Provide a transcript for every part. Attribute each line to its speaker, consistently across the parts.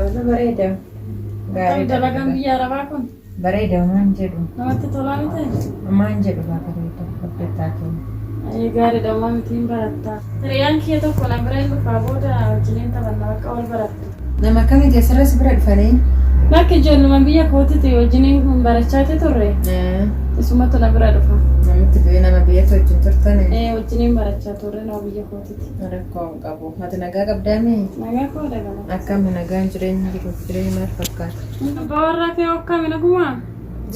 Speaker 1: Wala bareeda.
Speaker 2: Akkam
Speaker 1: Gaariidha.
Speaker 2: dalagaan biyya arabaa kun
Speaker 1: Bareeda maan jedhu.
Speaker 2: namatti tolaa miti?
Speaker 1: Maan jedhu baa bareeda. Hojjetaa keenya.
Speaker 2: Ee gaariidha maa miti hin baratta. Hiriyaan kiyya tokko na bira hin dhufaa booda wajjiniin taphanna bakka wal barattu.
Speaker 1: Nama akkamiiti asirra si bira dhufanii?
Speaker 2: Lakki ijoolluma biyya kootiti wajjiniin kun barachaati turre. Isumatu na bira dhufa.
Speaker 1: Namitti biyya nama biyyatti wajjin turtani.
Speaker 2: Ee wajjiniin barachaa turre nama biyya kootiti.
Speaker 1: Rakkoo hin qabu. Ati nagaa qabdaamii?
Speaker 2: Nagaa koo dagalata.
Speaker 1: Akkami nagaan jireenyi jiruuf jireenya maal fakkaata?
Speaker 2: Abbaa warraa kee akkami nagumaa?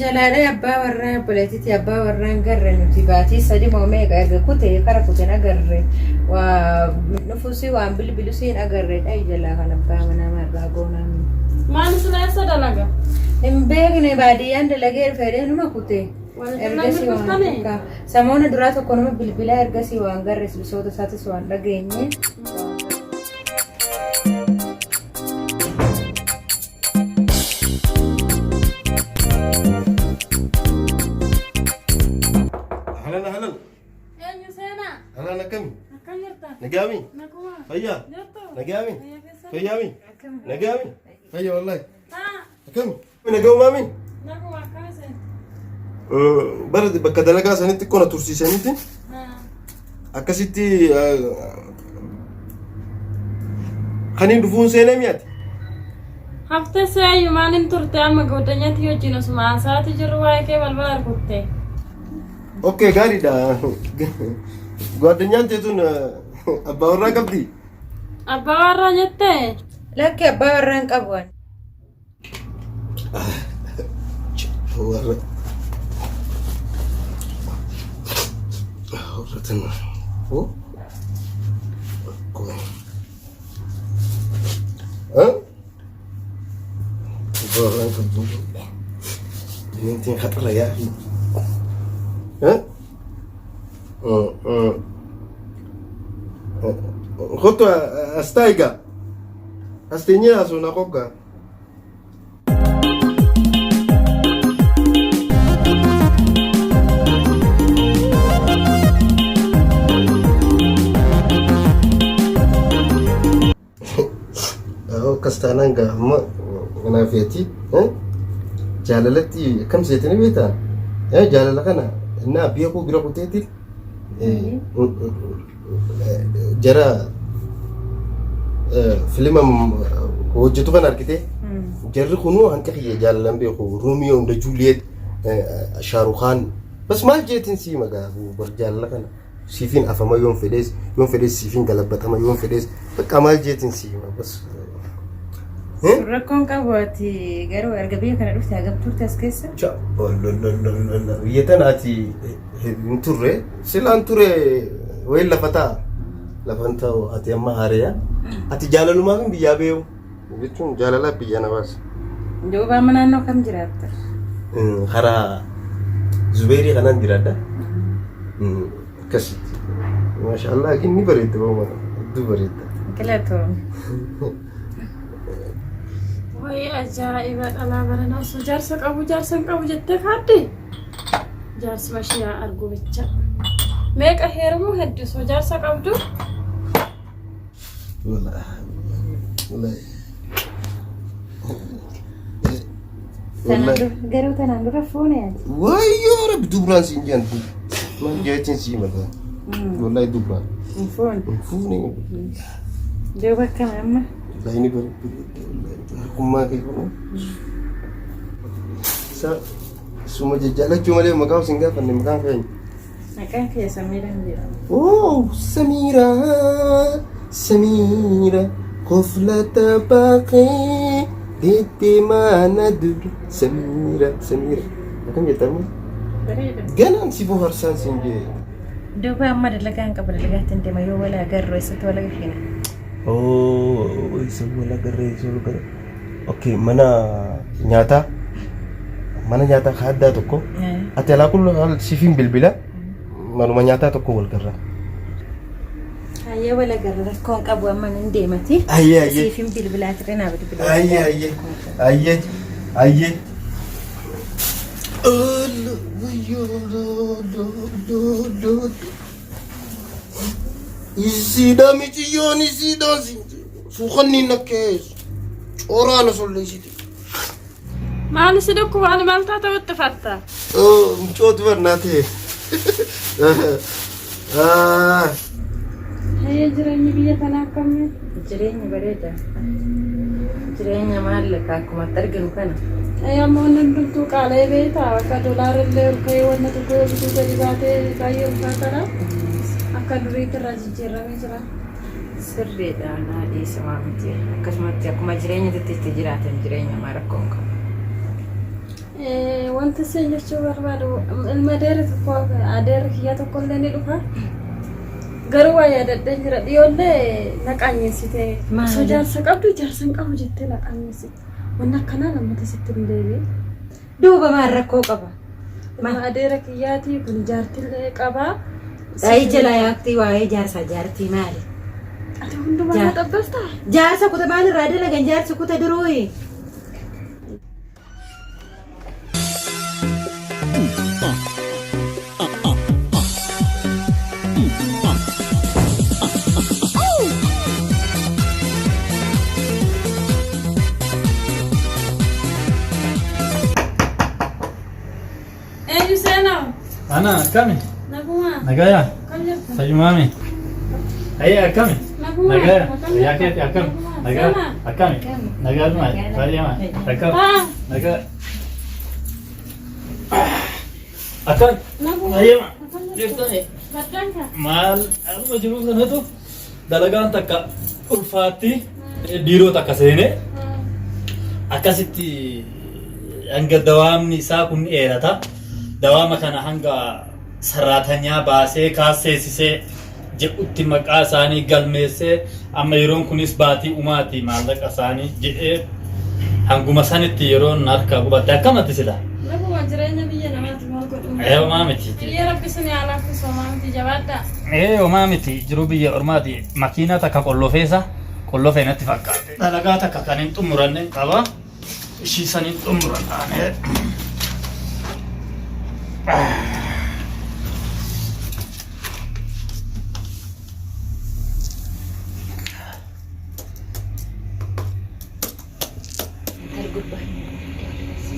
Speaker 1: Jalaadha abbaa warraa obboleettiitti abbaa warraa hin garre nuti baatii sadi moo meeqa erga kute kara kute hin agarre waa dhufusi waan bilbilusi hin agarre dhayi jalaa kan abbaa manaa marraa goonaa.
Speaker 2: Maal sila eessa dalaga?
Speaker 1: Hin beekne baadiyyaan dalagee dhufee numa kute.
Speaker 2: Wal
Speaker 1: Ergasii waan
Speaker 2: bilbiltanii?
Speaker 1: takka samoona duraa tokko nama bilbilaa ergasii waan garre bisoota isaatis waan dhageenye.
Speaker 3: Ahlan ahlan.
Speaker 2: Eenyu seenaa?
Speaker 3: Ahlan akkami?
Speaker 2: Akkam jirta?
Speaker 3: Nagaami?
Speaker 2: Nagumaa?
Speaker 3: Fayyaa?
Speaker 2: Jirtu?
Speaker 3: Nagaami?
Speaker 2: Fayyaa keessa?
Speaker 3: Fayyaami? Nagaami? Fayya wallahi.
Speaker 2: Haa,
Speaker 3: Akkami? Nagaumaami?
Speaker 2: naguma akkam isin?
Speaker 3: Bara bakka dalagaa sanitti qona tursiisanitti
Speaker 2: Haa.
Speaker 3: akkasitti kaniin dhufuun seenee mi'ati.
Speaker 2: Haftee seeyyu maaliin turte amma goddanyaatti wajjin osuma haasaati jirru waa'ee kee balbala rukutte.
Speaker 3: Okay gaariidha. Gwaddanyaan teetuun abbaa warraa qabdi.
Speaker 2: Abbaa warraa jettee?
Speaker 1: Lakki abbaa warraa hin qabu ani.
Speaker 3: Warra. Warra tana. Oh. Huh? Abbaa warraa hin qabdu. Bineentiin haxara yaa. Huh? Kottu as taayigaa. As teenyee haasofna qoggaa. Akkas taanaan gaa amma kanaaf feeti jaalalatti akkam seetanii beektaa jaalala kana innaa beekuu bira kuteeti jara filima hojjetu kan argite jarri kunuu hanqa kiyya jaalalan beeku Roomiyoo and Juliet Shaarukhaan bas maal jeetiin sii magaa bar jaalala kana siifiin afama yoon fedhees yoon fedhees siifiin galabbatama yoon fedhees bakka maal jeetiin sii hima bas.
Speaker 1: Rakkoon qabu ati garuu erga biyya kana dhufte hagam turte as keessa?
Speaker 3: Biyya tana ati hin turre silaan ture wayin lafa ta'a. Lafan ta'u ati amma haareya. Ati jaalalumaaf hin biyyaa beeku. Jechuun jaalalaaf biyya na baasa.
Speaker 1: Duuba amma naannoo kam jiraatta?
Speaker 3: Karaa Zubeerii kanaan jiraadha. Akkasitti. Maashaallah inni bareedda bauma hedduu bareedda.
Speaker 1: Galatoom.
Speaker 2: Wayi ajaa'iba dhalaa barana osoo jaarsa qabu jaarsa hin qabu jettee kaadde jaarsuma ishee haa argu bicha. Meeqa heerumuu hedduu osoo jaarsa qabdu.
Speaker 1: Garuu tanaan dura fuune ati.
Speaker 3: Wayyoo rabbi dubraan siin jedhan maal jechuun sii mataa. Wallahi dubraan.
Speaker 1: Hin fuune.
Speaker 3: Hin fuune.
Speaker 1: Duuba akkam amma?
Speaker 3: Wallahi ni bareeddi. Harkummaa kee kun. Isa suma jajjaalachuu malee maqaa sin gaafanne maqaan keenya.
Speaker 1: Maqaan kee Samiiraan jedhama.
Speaker 3: Oh, Samira, Samira, koflata baaqee deddeemaa na dur. Samira, Samira. Akkam jirta amma?
Speaker 1: Bareeda.
Speaker 3: Ganaan si bohaarsaan siin jee.
Speaker 1: Duuba amma dalagaa hin qabu dalagaatti hin deema yoo wal agarru eessatti wal agarsiina?
Speaker 3: Oh, isa wal agarree isa wal agarree. Okay, mana nyaataa. Mana nyaataa ka addaa tokko. Ati alaa kullu haal siifin bilbila. Manuma nyaataa tokko wal garra.
Speaker 1: Hayyee wal agarra rakkoon qabu amma nan deemati.
Speaker 3: Hayyee, hayyee.
Speaker 1: Siifin bilbilaa ture naa bilbilaa.
Speaker 3: Hayyee, hayyee. Hayyee, hayyee. Isiidha miciyyoon isiidha suuqanni na keessa. Cooraa na solleessiti.
Speaker 2: Maali si dhukkuba ani maal taata wixxifatta?
Speaker 3: Mucootu barnaatee.
Speaker 2: Hayyee jireenyi biyya kanaa akkamii?
Speaker 1: Jireenyi bareeda. Jireenya maallaqa akkuma itti arginu kana.
Speaker 2: Hayyee amma wanni hundumtuu qaala'ee beektaa bakka dolaara illee ol ka'ee wanna tokko yoo bituu gadi baatee baay'ee ulfaataadha. Akka duriitti irraa jijjiiramee jira.
Speaker 1: Sirriidha naa dhiisa miti. Akkasumatti akkuma jireenya itti jiraatan jireenya maa rakkoo hin qabu.
Speaker 2: Wanti isin jechuu barbaadu ilma adeera tokko adeerri kiyya tokko illee ni dhufa. Garuu waa yaadadheen jira dhiyoollee na qaanyeessite.
Speaker 1: Maali?
Speaker 2: Osoo jaarsa qabdu jaarsa hin qabu jettee na qaanyeessite. Wanni akkanaa lammata sitti hin deebi'e.
Speaker 1: Duuba maal rakkoo qaba?
Speaker 2: Ilma adeera kiyyaatii kun jaartillee qabaa.
Speaker 1: Dhaayii jala yaaktii waa'ee jaarsaa jaartii maali?
Speaker 2: Ati hundumaa na xabbaltaa?
Speaker 1: Jaarsa kuta maalirraa dalagan jaarsi kuta duruuyi?
Speaker 2: Eenyu seenaa?
Speaker 4: Ana akkami?
Speaker 2: Naguma.
Speaker 4: Nagaya?
Speaker 2: Kam jirta?
Speaker 4: Fayyumaami? Ayya akkami?
Speaker 2: Naguma.
Speaker 4: Nagaya?
Speaker 2: Akkam
Speaker 4: Fayyaa
Speaker 2: jirta?
Speaker 4: keeti akkami?
Speaker 2: Naguma.
Speaker 4: Nagaa?
Speaker 2: Seenaa?
Speaker 4: Akkami? Nagaadhuma? Fayyama? Akkam?
Speaker 2: Ah,
Speaker 4: Nagaa? Akkam?
Speaker 2: naguma.
Speaker 4: Fayyama?
Speaker 2: Akkam jirta?
Speaker 4: Jirtani?
Speaker 2: Baddanka?
Speaker 4: Maal amma jiru kanatu dalagaan takka ulfaatti biiroo takka seenee akkasitti hanga dawaamni isaa kun dheerata. Dawaama kana hanga sarraatanyaa baasee kaasseessisee jedhutti maqaa isaanii galmeessee amma yeroon kunis baatii umaati maallaqa isaanii jedhee hanguma sanitti yeroon harka gubatte akkamatti sila.
Speaker 2: Naguma jireenya biyya namaati maal godhu?
Speaker 4: Ee homaa miti.
Speaker 2: Biyya rabbi isin haa laaffisu homaa miti jabaadhaa.
Speaker 4: Ee homaa miti jiruu biyya ormaati makiinaa takka qollofeesa qollofee natti fakkaate. Dalagaa takka kan hin xumuranne qaba. Ishii san hin xumuranne.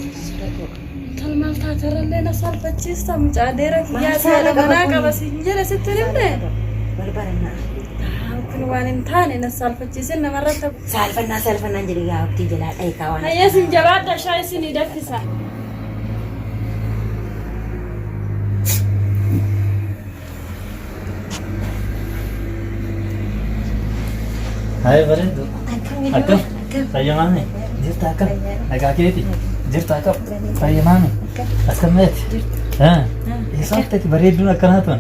Speaker 2: Intal maal taaterrallee na saalfachiista mucaa adeera kiyyaa
Speaker 1: Maal saala
Speaker 2: haadha manaa
Speaker 1: qaba
Speaker 2: qaba
Speaker 1: kun?
Speaker 2: siin jedhe sitti hin himne.
Speaker 1: Barbarannaa.
Speaker 2: Kun waan hin taane na saalfachiisin namarratti.
Speaker 1: Saalfannaa saalfannaan jedhe yaa waqtii jalaa dhayikaa waan.
Speaker 2: Hayya isin jabaadha shaayii isinii danfisa.
Speaker 4: Haye bareedu. Akkam? Fayyamaame? Jirta akkam? Nagaa keeti? Jirta akkam? Fayyamaame? Akkam meeti? Eessaatti bareedduun akkanaa tun?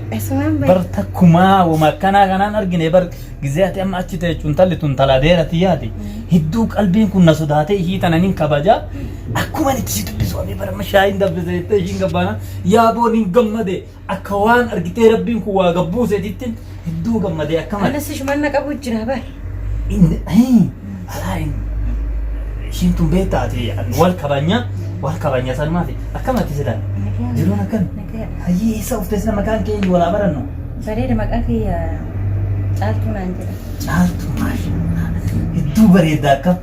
Speaker 4: Bar takkumaa wama akkanaa kanaan argine bar gizee ati amma achi teechu intalli tun tala adeera tiyyaati. Hedduu qalbiin kun na sodaatee ishii tana nin kabaja. Akkuma itti si dubbisu ani bara amma shaayiin danfise jettee ishiin gabbaana yaaboon hin gammade akka waan argitee rabbiin kun waa gabbuuseetittin hedduu gammadee akkama.
Speaker 1: Anas ishuman na qabu jira bar.
Speaker 4: Alaa ishiin tun beektaati wal kabanya wal kabanya sanumaati akkamatti silan jiruun akkam hayyee eessa uftee sila maqaan kee eenyu walaa barannu.
Speaker 1: Bareeda maqaa kiyya caaltuu naan jedha.
Speaker 4: Caaltuu maashaa hedduu bareedda akkam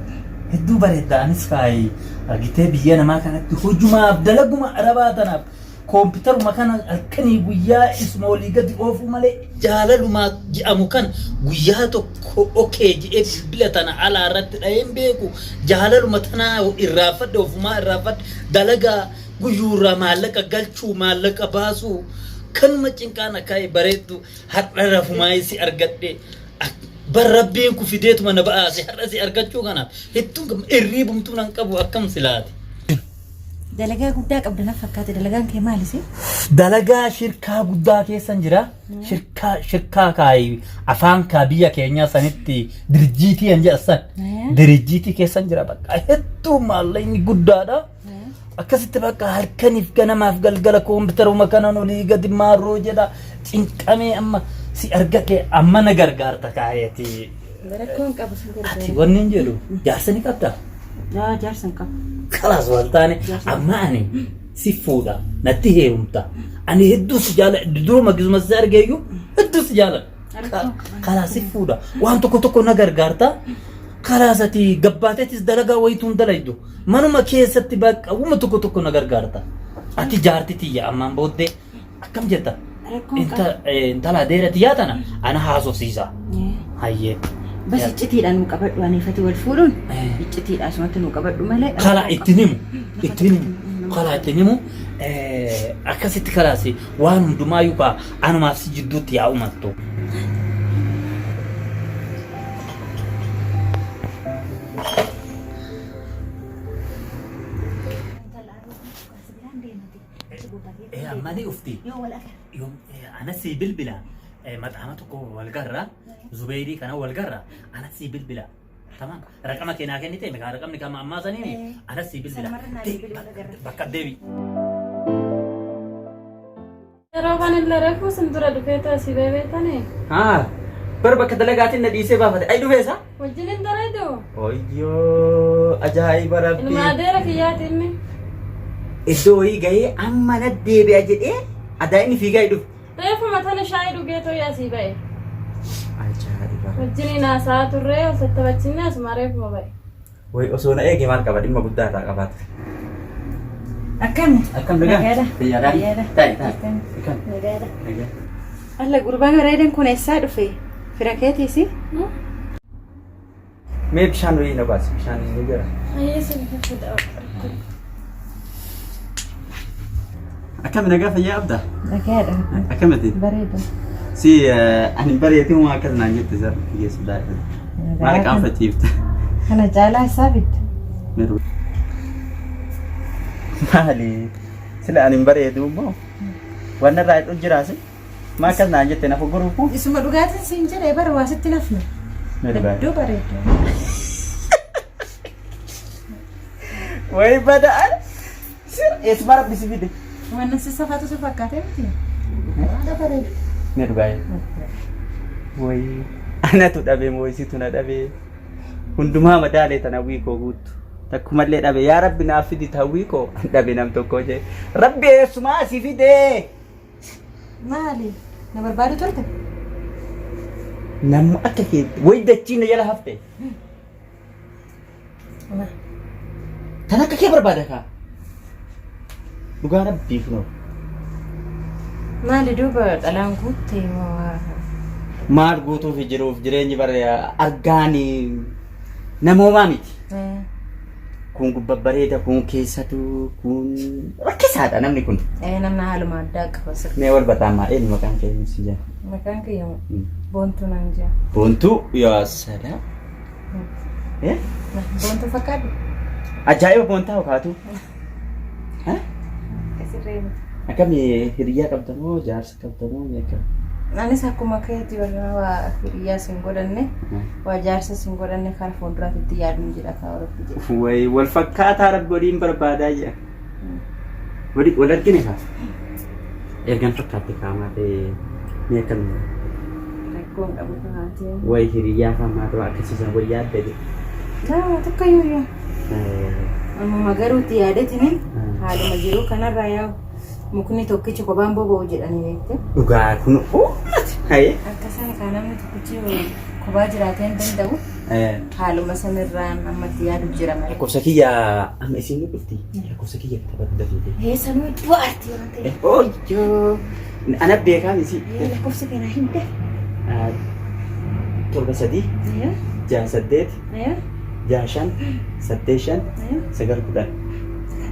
Speaker 4: hedduu bareedda anis kaayi argitee biyya namaa kanatti hojumaaf dalaguma arabaa tanaaf Koompitaruma kana halkanii guyyaa isuma olii gadi oofuu malee jaalalumaa je'amu kan guyyaa tokko okee je'ee bilbila tana alaa irratti dhahee hin beeku. Jaalaluma tanaa irraanfadhe ofumaa irraanfadhe dalagaa guyyuurraa maallaqa galchuu maallaqa baasuu kanuma cinqaan akkaa'e bareeddu har'a rafumaa si argadhe bar rabbiin ku fideetuma na ba'aase har'a si argachuu kanaaf hedduun irriibumtuu nan qabu akkam silaati.
Speaker 1: Dalagaa guddaa qabda na fakkaate dalagaan kee maali si?
Speaker 4: Dalagaa shirkaa guddaa keessan jira. Shirkaa shirkaa kaayi afaan kaa biyya keenyaa sanitti dirjiitii an jedhan san. Dirjiitii keessan jira bakka hedduu maallaqni guddaadha. Akkasitti bakka halkaniif ganamaaf galgala koompitaruma kanan olii gadi maarroo jedha cinqamee amma si argadhe amma na gargaarta kaayeeti.
Speaker 1: Rakkoon qabu si
Speaker 4: Ati
Speaker 1: gargaara.
Speaker 4: wanni hin jedhu jaarsa ni qabdaa?
Speaker 1: Yaa jaarsa hin qabu.
Speaker 4: Kalaas wal taane amma ani si fuudha natti heerumta. Ani hedduu si jaaladha duruma gisuma si argeeyyu hedduu si jaaladha. Kalaas si fuudha waan tokko tokko na gargaarta. Kalaas ati gabbaateetis dalagaa wayituun dalaydu. Manuma keessatti bakka wuma tokko tokko na gargaarta. Ati jaarti tiyya ammaan booddee akkam jetta?
Speaker 1: Rakkoon qaba.
Speaker 4: Intala adeera tiyyaa tana ana haasofsiisa. Hayyee.
Speaker 1: Bas iccitiidhaan nu qabadhu aniifati wal fuudhuun iccitiidha asumatti nu qabadhu malee.
Speaker 4: Kala ittiin himu. Ittiin himu. Kala ittiin himu. Akkasitti kalaasi waan hundumaayyuu kaa anumaaf si jidduutti yaa umattu. Amma ni ufti. Ana sii bilbila. Maxaama tokko wal garra. Zubeerii kana wal garra. Ana sii bilbila. Tamam. Raqama kee naa kennite meeqa raqamni kama ammaa saniini ana sii bilbila. Bakka deebi.
Speaker 2: Yeroo kanillee reefuu sin dura dhufee taasii beebeetanii.
Speaker 5: Haa. Bar bakka dalagaatiin na dhiisee baafate. Ay dhufee isaa?
Speaker 2: Wajjin hin dareedu.
Speaker 5: Oyyoo ajaa'iba rabbii.
Speaker 2: Ilma adeera kiyyaati inni.
Speaker 5: Iddoo wayii gahee amma na deebi'a jedhee adaa inni fiigaa dhufe.
Speaker 2: Reefuma tana shaayii dhugee too'ee asii ba'e.
Speaker 5: Ajaa'iba.
Speaker 2: Wajjiniin haasa'aa turree ol tattaphachinnee asuma reefuma ba'e.
Speaker 5: Way osoo na eege maal qaba dhimma guddaa irraa qabaata.
Speaker 1: Akkami?
Speaker 5: Akkam nagaa?
Speaker 1: Nagaadha.
Speaker 5: Fayyaadhaa?
Speaker 1: Fayyaadha.
Speaker 5: Ta'i ta'i.
Speaker 1: Akkami?
Speaker 5: Akkam?
Speaker 1: Nagaadha.
Speaker 5: Nagaa.
Speaker 1: Alla gurbaan bareedan kun eessaa dhufe? Fira keetiisi?
Speaker 5: Mee bishaan wayii na baasi bishaan ni jira.
Speaker 2: Ayyee sin fida.
Speaker 5: Akkami nagaa fayyaa abda?
Speaker 1: Nagaadha.
Speaker 5: Akkamiti?
Speaker 1: Bareeda.
Speaker 5: Si ani bareetii homaa akkas naan jette sar kiyyeessu daa'ima. Maal qaanfachiifta?
Speaker 1: Kana caalaa isaa fidda.
Speaker 5: Maali? Sila ani hin bareedu immoo waan irraa hidhu jiraasi. Maa akkas naan jette na foggoruuf moo?
Speaker 1: Isuma dhugaatiin siin jedhe bara waa sitti nafne.
Speaker 5: Mee dhugaa.
Speaker 1: Hedduu bareeda.
Speaker 5: Wayi bada'an. Sir eessuma rabbi si fide.
Speaker 1: Waan si safaatu si fakkaatee miti. Haadha bareeda.
Speaker 5: Mee dhugaa. Wayi anatu dhabe moo isitu na dhabe. Hundumaa madaalee tan hawwii koo guuttu. Takkumallee dhabe yaa rabbi naaf fidi ta hawwii koo dhabe nam tokko jee. Rabbi eessumaa si fidee.
Speaker 1: Maali? Na barbaadu turte?
Speaker 5: Namni akka kee wayi dachiin na jala hafte. Tan akka kee barbaada kaa. Dhugaa rabbii kunoo.
Speaker 1: Maali duuba dhalaan guutte moo?
Speaker 5: Maal guutuuf jiruuf jireenyi bara argaani namoomaa miti. Kun gubba bareeda kun keessatu kun rakkisaadha namni kun.
Speaker 1: Namni haaluma addaa qaba sirrii.
Speaker 5: Mee wal barraammaa eenyu maqaan kee eenyu si jedha?
Speaker 1: Maqaan kiyya Boontuu naan jedha.
Speaker 5: Boontuu yaa salaam. Eh?
Speaker 1: Boontuu fakkaadhu.
Speaker 5: Ajaa'iba boontaa hokaatu.
Speaker 1: Sirrii miti.
Speaker 5: Akkami hiriyyaa qabda moo jaarsa qabda moo meeqa?
Speaker 1: Anis akkuma keetii waa hiriyyaa sin godhanne waa jaarsa sin godhanne kara fuulduraatti itti yaaduun jira kaa rabbi jedhe.
Speaker 5: Wayi wal fakkaataa rabbi waliin barbaadaa jira. Wali wal argine kaa. Ergan fakkaatte kaamaa ta'e mee akkam
Speaker 1: Rakkoon qabu kaatee.
Speaker 5: wayi hiriyyaa kaamaa ta'u akkasiisan wayyaa adda jedhe.
Speaker 1: Daa tokko iyyuu yaa. Ammuma garuu itti yaadetini haaluma jiruu kanarraa yaa'u mukni tokkichi kophaan boba'u jedhanii beekte.
Speaker 5: Dhugaa kun uummati. Hayee.
Speaker 1: Akka sana kan namni tokkichi kophaa jiraatee hin danda'u. Haaluma sanirraan amma itti yaadu jira malee.
Speaker 5: Lakkoofsa kiyya amma isin nu dhufti. Lakkoofsa kiyya kitabatti dafiite.
Speaker 1: Ee sanuu iddoo arti waan ta'eef.
Speaker 5: Oyyoo. Ana beekaa miti.
Speaker 1: Lakkoofsa kanaa hin ta'e.
Speaker 5: 7 3 6 8 6 5 8 5 9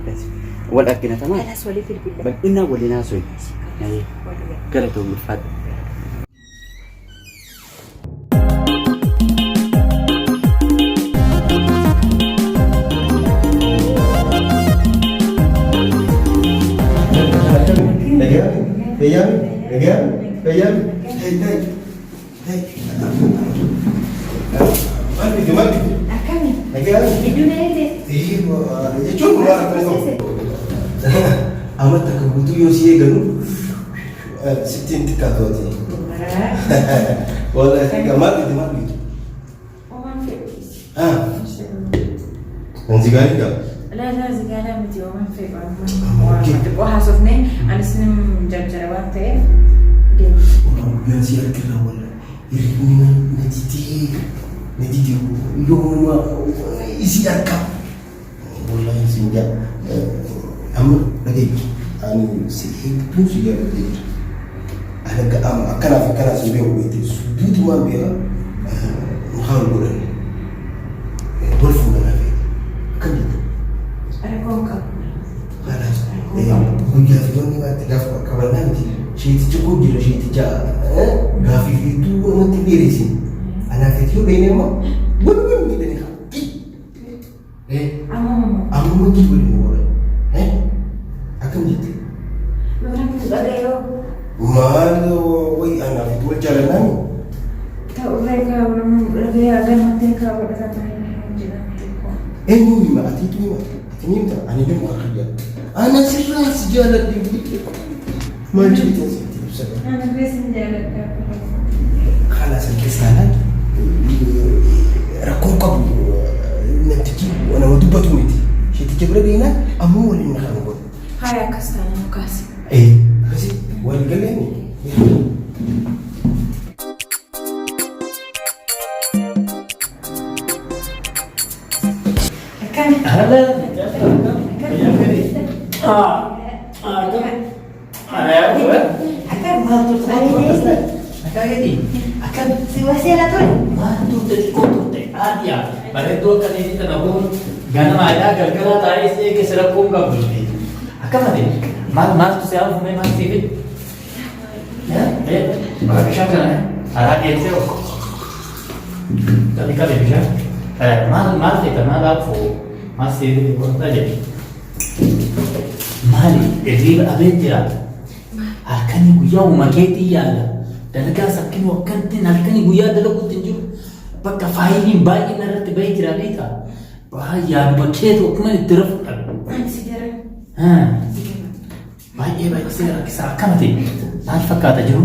Speaker 5: 10. Wal argina tamaa.
Speaker 1: Kanas walii bilbila.
Speaker 5: Bal'inaan waliin haasofna. Galatoomii ulfaadha.
Speaker 1: Akkami? Iddoo na eegde?
Speaker 3: Amma takka guutuu yoo si eegalu sitti hin xiqqaatu ati. Wallahi xiqqa maal fidde maal fidde? Ah. Nanzi gaarii qaba.
Speaker 1: Laa zigaalaa miti waan feequ amma. Waan xiqqoo haasofne anis nim jarjara waan ta'eef deema.
Speaker 3: Guyyaan si argirraa wallahi hirribni na didee. Na dide yoomuma isii arka. Wallahi siin jaa amma dhagayi ani si hedduun si jaalladhee jira. Ani akkanaaf akkanaa si beeku beekte suutumaan beeka mukaan godhanne wal fuudhanaa feete akkam jette.
Speaker 1: Rakkoon qabu.
Speaker 3: Kalaas guyyaa fi wanni waatti gaafa qabannaa miti sheeticha koo jira sheeticha gaafii fi hedduu namatti dheeressin. Anaaf yoo dheene amma wal wal miidhanii haa.
Speaker 1: Amma
Speaker 3: Ammumatti waliin godhan. Akkam jette?
Speaker 1: Namni dhagayoo
Speaker 3: Maal wayi anaaf wal jaalannaan
Speaker 1: ta'urree kaa'u namni dhagayee galmattee kaa'u godhata jedhamte.
Speaker 3: Eenyu hima? Atiitu hima? Ati ni himta? Ani deemu akka jaalladha. Ana sirraa si jaaladhe maal jetteen sitti ibsa.
Speaker 1: Ana beesin jaaladha.
Speaker 3: Kalaas kiristaanaan rakkoo qabu namtichi nama dubbatu miti. Sheeticha bira deemnaan ammoo waliin na kan godhu.
Speaker 2: Haaya akkas taana nu kaasi.
Speaker 3: Akkasii walii galeen.
Speaker 1: Akkami?
Speaker 4: Haala
Speaker 1: Si waseela ture.
Speaker 4: Bareedduu akka ta'e tana kun ganamaadhaa galgala taa'ee si eege si rakkoon qabdu. Akkamati maal maaltu si hafume maal siif bishaan kana karaa deemsee of qabi qabi bishaan maal maal feeta maal hafu maal siif wanta jedhe maali irriiba abeen jira halkanii guyyaa uuma keetii yaala dalagaa sakkinuu akkanatti halkanii guyyaa dalaguutti hin jiru bakka faayiliin baay'een irratti bahee jira beektaa yaaduma keetu akkuma itti rafu dhabe.
Speaker 1: Ani si jaran.
Speaker 4: Baay'ee baay'isee rakkisaa akkana ta'e maal fakkaata jiru?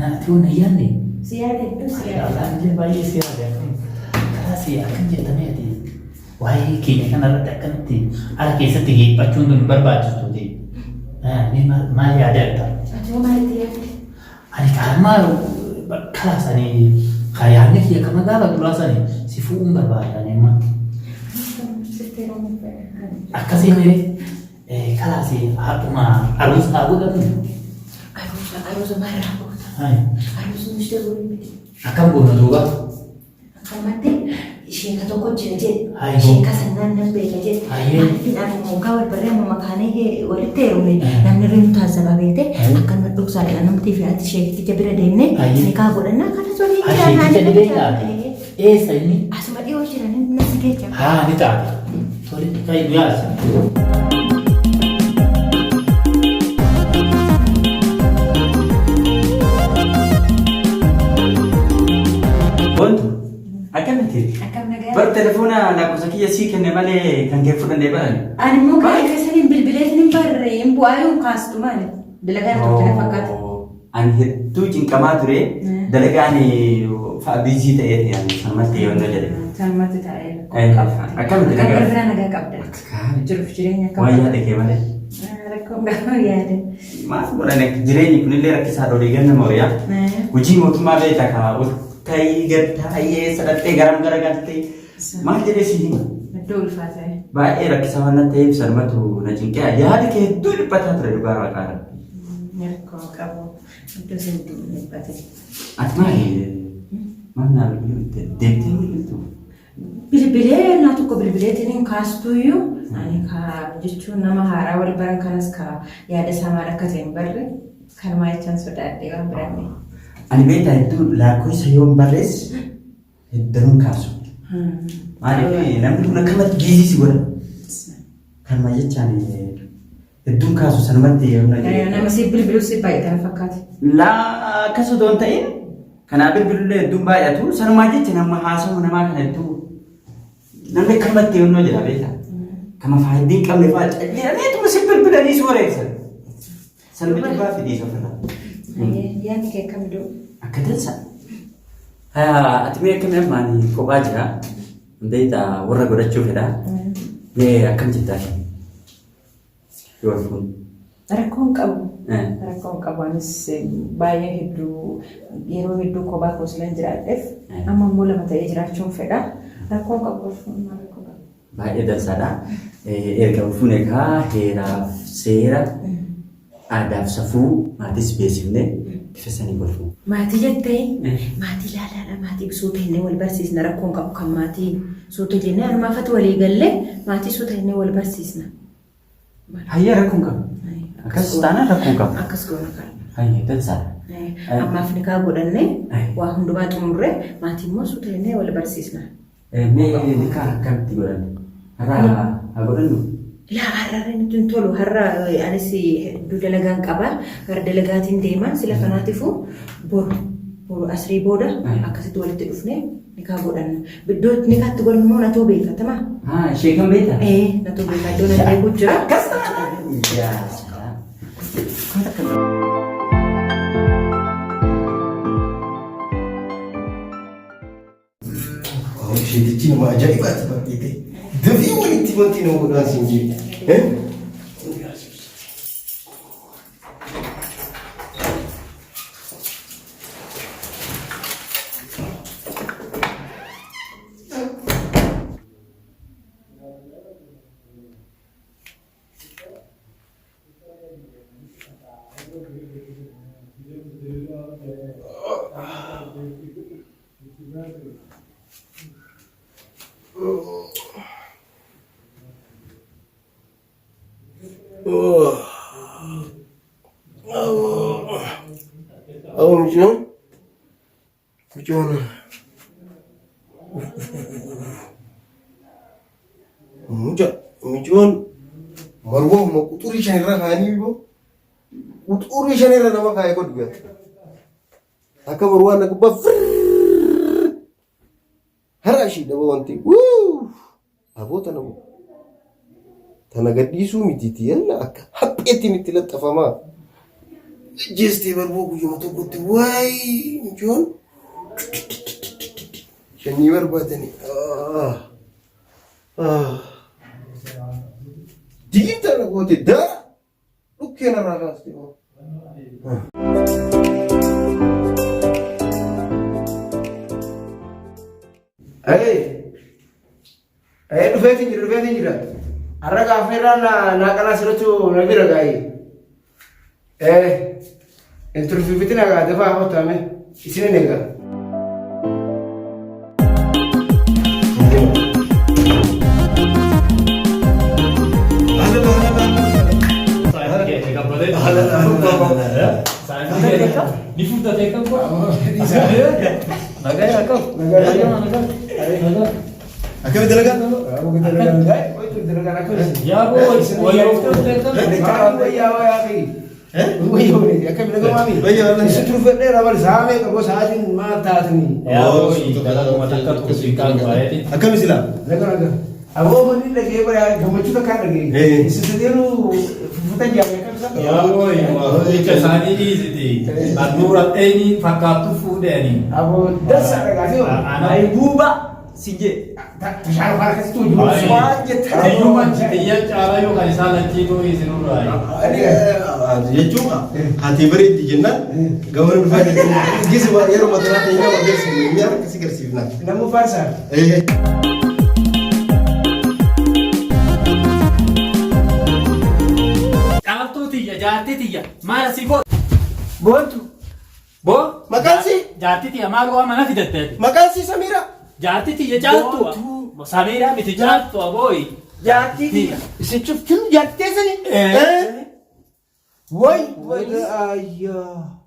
Speaker 4: Ati waan ayyaanne?
Speaker 1: Si yaada hedduu si yaada.
Speaker 4: Alhamdulillah baay'ee si yaade akkam karaa si akkam jettamee ati waa'ee keenya kanarratti akkanatti ala keessatti geephachuun tun hin barbaachistu ta'e. Mee maal yaada jirta?
Speaker 1: Ati hoo maalitti yaadde?
Speaker 4: Ani kaammaa karaa sanii yaadni kiyya ka magaala duraa sanii si fuudhuun barbaada ani amma.
Speaker 1: Sitti heerumuu fedha.
Speaker 4: Akkasii mee kalaas haadhuma aruusa haa godhannu.
Speaker 1: Aruusa aruusa maal goota? Aruusa nuti godhu miti.
Speaker 4: Akkam goona duuba?
Speaker 1: Akkanumatti sheeka tokko jira jedhe.
Speaker 4: Hayyee.
Speaker 1: Sheeka sannaan nan beeka jedhe.
Speaker 4: Hayyee.
Speaker 1: Maaliif ani moggaa wal barree amma makaanee walitti heerumne
Speaker 4: Eh.
Speaker 1: namni irra nu taasisa beekte
Speaker 4: Hayyee.
Speaker 1: akkanuma dhoksaadha namtii fi ati sheekticha bira deemne
Speaker 4: Hayyee.
Speaker 1: nikaa godhannaa kanas waliin
Speaker 4: Haa
Speaker 1: jiraannaa
Speaker 4: sheekicha ni
Speaker 1: ni
Speaker 4: beektaa? Eessa inni?
Speaker 1: Asuma dhiyoo jiran inni si geecha.
Speaker 4: Haa ni taate. Tole kai nu yaasa.
Speaker 5: Wantu akkamitti?
Speaker 1: Akkam nagaa.
Speaker 5: Bar telefoona lakkoofsa kiyya sii kenne malee kan kee fudhannee baran.
Speaker 1: Ani immoo kan keessaniin bilbileetiin hin barre hin bu'aa yoo kaastu maali? Dalagaa irra turte na fakkaata.
Speaker 5: Ani hedduu cinqamaa ture dalagaan fa'a biizii ta'ee ani sanumatti yoon jedhe.
Speaker 1: Sanumatti taa'ee
Speaker 5: Eh, akkamitti
Speaker 1: nagaa?
Speaker 5: nagaa?
Speaker 1: Biraa nagaa qabda. Jiruuf jireenya akkam?
Speaker 5: Waan yaade kee malee.
Speaker 1: Rakkoon gaafa yaade.
Speaker 5: Maal godhan jireenyi kunillee rakkisaa dhorii ganna horiyaa. Hojii mootummaa beekta kaa ol ta'ii gad taa'ee sadhattee garam garagaltee maal jedhee si hima.
Speaker 1: Iddoo ulfaataa.
Speaker 5: Baay'ee rakkisaa waan ta'eef sanumatu na cinqee yaadi kee hedduu dhiphataa ture dhugaa waaqaa rabbi.
Speaker 1: Rakkoo qabu. Iddoo isin dhiphate.
Speaker 5: Ati maali? Maal naa bilbiluu deebitee bilbiltu?
Speaker 1: Bilbilee naa tokko bilbileetiin hin kaastuyyuu ani kaa jechuun nama haaraa wal baran kanas kaa yaada isaa maal akka ta'e hin barre kanumaa jechaan sodaadhee waan biranne.
Speaker 5: Ani beektaa hedduu lakkoofsa yoon barreesse hedduun kaasu. Maaliif namni kun akkamatti biizii si godha? Kanuma jechaan hedduun kaasu sanumatti yoon
Speaker 1: Nama si bilbiluu si baay'ata fakkaate.
Speaker 5: Laa akkas otoo hin ta'in kanaa bilbilullee hedduun baay'atu sanumaa jecha nama haasawu namaa kana hedduu namni akkamatti yoonnoo jedha beektaa. Kama faayidaa hin qabne fa'aa calleetuuma si bilbilanii si wareegsan. Sanuma jibbaa fi dhiisa ofirraa.
Speaker 1: Yaadni kee akkam iddoo?
Speaker 5: Akka dansa. Ati mee akkamii amma ani kophaa jira. Beektaa warra godhachuu fedha. Mee akkam jettaa? Yoo kun.
Speaker 1: Rakkoon qabu. Rakkoon qabu anis baay'ee hedduu yeroo hedduu kophaa koo silan jiraadheef amma immoo lama ta'ee jiraachuun fedha. Rakkoon qabu rakkoo qabu.
Speaker 5: Baay'ee dansaadha. Erga fuune kaa heeraaf seera aadaaf safuu maatis beeksifne bifa sanii wal fuune.
Speaker 1: Maatii jettee maatii laalaadha maatii suuta jennee wal barsiisna rakkoon qabu kan maatii suuta jennee anumaafatu walii gallee maatii suuta jennee wal barsiisna.
Speaker 5: Hayyee rakkoon qabu. Akkas taanaan rakkoon qabu.
Speaker 1: Akkas goona kan.
Speaker 5: Hayyee dansaadha.
Speaker 1: Ammaaf nikaa godhannee waa hundumaa xumurree maatii immoo suuta jennee wal barsiisna.
Speaker 5: Mee nikaa akkamitti godhanne? Har'a haa godhannu?
Speaker 1: Laa har'a nutti hin tolu har'a anis hedduu dalagaan qaba gara dalagaatiin deema sila kanaatiifuu boru boru asrii booda akkasitti walitti dhufnee nikaa godhanna. Iddoo nikaatti godhannu immoo natoo beeka tamaa?
Speaker 5: Haa ishee kan beektaa?
Speaker 1: Ee natoo beeka iddoo nan beeku jira.
Speaker 5: Akkas ta'a. Yaa salaam.
Speaker 3: Isheetichi nama ajaa'ibaati barteete. Dafii walitti wanti nama godhaan siin jee. Awwa mucaan mucaan mucaa mucaan marwaa quxurii shan irra kaa'anii boo quxurii shan irra nama kaa'ee godhu gata. Akka marwaa na gubbaa firrrr har'a ishii dhaba wanti wuu aboo tana boo tana gadhiisuu mitiiti yalla akka hapheetiin itti laxafamaa. Jeestee barboo guyyuma tokkotti waayii mucaan shanyii barbaadanii. Diinta na goote daara dhukkee narraa kaaste.
Speaker 6: Ee, dhufeetiin jira, dhufeetiin jira. Har'a gaafa irraa naa qalaa sirriitu na bira gaa'ee. Ee, hin turfiifitina gaa dafaa hottame isin hin eega.
Speaker 4: Ni furdatee kan koo. Nagaa yaa qabu. Nagaa.
Speaker 3: Akkami dalagaa?
Speaker 4: Yaa boo wayyooftee kan. Yaa boo dalaguma takka tuqsiin kan baay'ee.
Speaker 3: Akkami silaa?
Speaker 4: Yaa boo jecha isaanii dhiisiti. Handhuura dheeyni fakkaattu fuudheeni.
Speaker 5: Si jee.
Speaker 4: Tiyyuma tiyya caalaa yookaan isaan lachiituu isinurraa.
Speaker 3: Jechuun haati bareeddi jennaan gama dhufaa jechuun gisi yeroo mataa ta'e nama agarsiifna nyaata akkasii agarsiifna.
Speaker 6: Namuu faarsaa.
Speaker 3: Ee.
Speaker 4: Caaltuu tiyya jaartii tiyya maal asii godhu?
Speaker 6: Boontu.
Speaker 4: Boo
Speaker 3: Maqaan sii?
Speaker 4: Jaartii tiyya maal waa mana fidatte ati?
Speaker 3: Maqaan sii Samiira.
Speaker 4: Jaartii tiyya caaltuu. Samiiraa miti caaltuu abooyi.
Speaker 6: Jaartii tiyya. Isin cuftin jaartii teessanii?
Speaker 4: Eh.
Speaker 6: Way way ayyaa.